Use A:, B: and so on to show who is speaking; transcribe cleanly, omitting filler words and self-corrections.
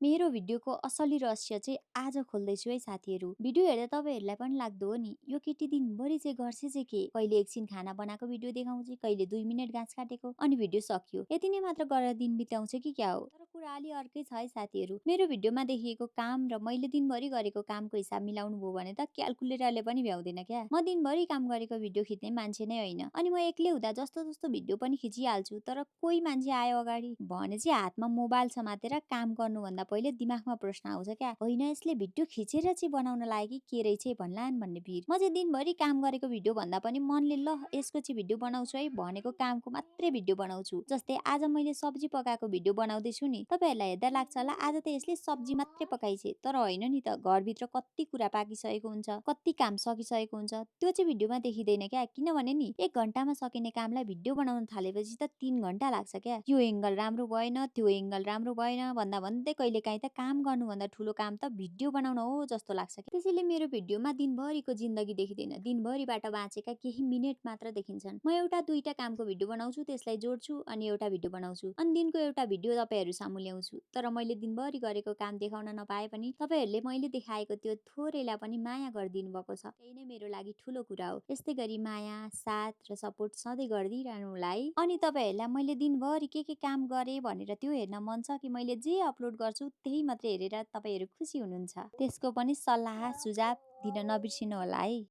A: मेरो भिडियोको असली रहस्य चाहिँ आज खोल्दैछु है साथीहरू। भिडियो हेर्दा तपाईँहरूलाई पनि लाग्दो हो नि, यो केटी दिनभरि चाहिँ गर्छ चाहिँ के? कहिले एकछिन खाना बनाएको भिडियो देखाउँछ, कहिले 2 मिनट घाँस काटेको, अनि भिडियो सकियो। यति नै मात्र गरेर दिन बिताउँछ कि क्या हो? तर कुरा अलि अर्कै छ है साथीहरू। मेरो भिडियोमा देखिएको काम र मैले दिनभरि गरेको कामको हिसाब मिलाउनु भयो भने त क्यालकुलेटरले पनि भ्याउँदैन क्या। म दिनभरि काम गरेको भिडियो खिच्ने मान्छे नै होइन, अनि म एक्लै हुँदा जस्तो जस्तो भिडियो पनि खिचिहाल्छु। तर कोही मान्छे आयो अगाडि भने चाहिँ हातमा मोबाइल समातेर काम गर्नुभन्दा पहिले दिमागमा प्रश्न आउँछ क्या, होइन यसले भिडियो खिचेर चाहिँ बनाउन लाग्यो कि के रहेछ भन्लान् भन्ने भिर। म चाहिँ दिनभरि काम गरेको भिडियो भन्दा पनि मनले ल यसको चाहिँ भिडियो बनाउँछु है भनेको कामको मात्रै भिडियो बनाउँछु। जस्तै आज मैले सब्जी पकाएको भिडियो बनाउँदैछु नि, तपाईँहरूलाई हेर्दा लाग्छ होला आज त यसले सब्जी मात्रै पकाइछे, तर होइन नि त, घरभित्र कति कुरा पाकिसकेको हुन्छ, कति काम सकिसकेको हुन्छ, त्यो चाहिँ भिडियोमा देखिँदैन क्या। किनभने नि 1 घन्टामा सकिने कामलाई भिडियो बनाउन थालेपछि त 3 घन्टा लाग्छ क्या। यो एङ्गल राम्रो भएन, त्यो एङ्गल राम्रो भएन भन्दा भन्दै कहिले काहीँ त काम गर्नुभन्दा ठुलो काम त भिडियो बनाउन हो जस्तो लाग्छ कि। त्यसैले मेरो भिडियोमा दिनभरिको जिन्दगी देखिँदैन, दिनभरिबाट बाँचेका केही मिनेट मात्र देखिन्छन्। म एउटा दुईटा कामको भिडियो बनाउँछु, त्यसलाई जोड्छु अनि एउटा भिडियो बनाउँछु, अनि दिनको एउटा भिडियो तपाईँहरू सामु ल्याउँछु। तर मैले दिनभरि गरेको काम देखाउन नपाए पनि तपाईँहरूले मैले देखाएको त्यो थोरैलाई पनि माया गरिदिनु भएको छ, त्यही नै मेरो लागि ठुलो कुरा हो। यस्तै गरी माया, साथ र सपोर्ट सधैँ गरिदिइरहनु होला है। अनि तपाईँहरूलाई मैले दिनभरि के काम गरेँ भनेर त्यो हेर्न मन छ कि मैले जे अपलोड गर्छु त्यही मात्रै हेरेर तपाईँहरू खुसी हुनुहुन्छ? त्यसको पनि सल्लाह सुझाव दिन नबिर्सिनु होला है।